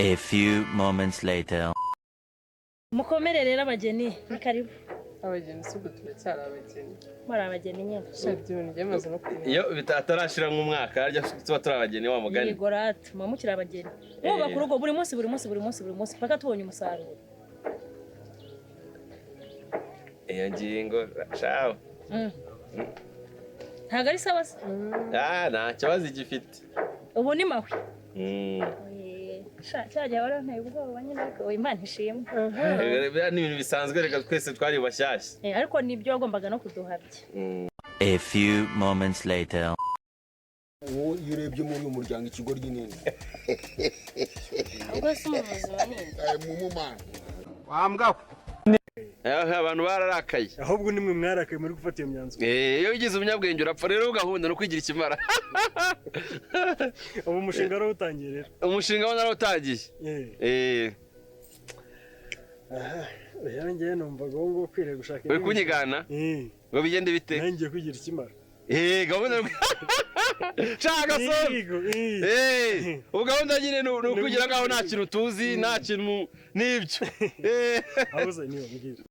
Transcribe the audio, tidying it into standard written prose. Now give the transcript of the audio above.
A few moments later. Mukomere rero abageni, ni karibu. Abageni si ubwo turacyari abageni? Muri abageni nyine. Sha, ibyo bintu byamaze no kumenya. Iyo atarashira nk'umwaka, harya tuba turi abageni wa mugani. Yego rata, muba mukiri abageni, mwubaka urugo buri munsi, buri munsi, buri munsi, buri munsi, paka tubonye umusaruro. Iyo ngingo shawe. Ntabwo ari sawa se? Ah, nta kibazo igifite. Ubu ni mahwi. Sha, cya gihe waranteye ubwoba nyine, ariko ubu Imana ishimwe. Biriya ni ibintu bisanzwe reka, twese twari bashyashya. Ariko nibyo wagombaga no kuduhabya. A few moments later. Wowe iyo urebye muri uyu muryango, ikigoryi nini? Ubwo se umuvuzi wa ninde? Mumumana. Abantu bararakaye. Ahubwo nimwe mwarakaye muri gufata iyo myanzuro. Iyo ugize umunyabwenge urapfa. Rero gahunda ni ukwigira ikimara. Ubu umushinga warawutangiye rero? Umushinga wo narawutangiye. Rero njyewe numvaga ubu ngubu ukwiriye gushaka Uri kunyigana? Eh. Ngo bigende bite? Nanjye ngiye kwigira ikimara. Gahunda shaka so. Yego, eh. Ubu gahunda nyine ni ukugira nkaho nta kintu tuzi, nta kintu n'ibyo. Ahubwo se niba mbwira.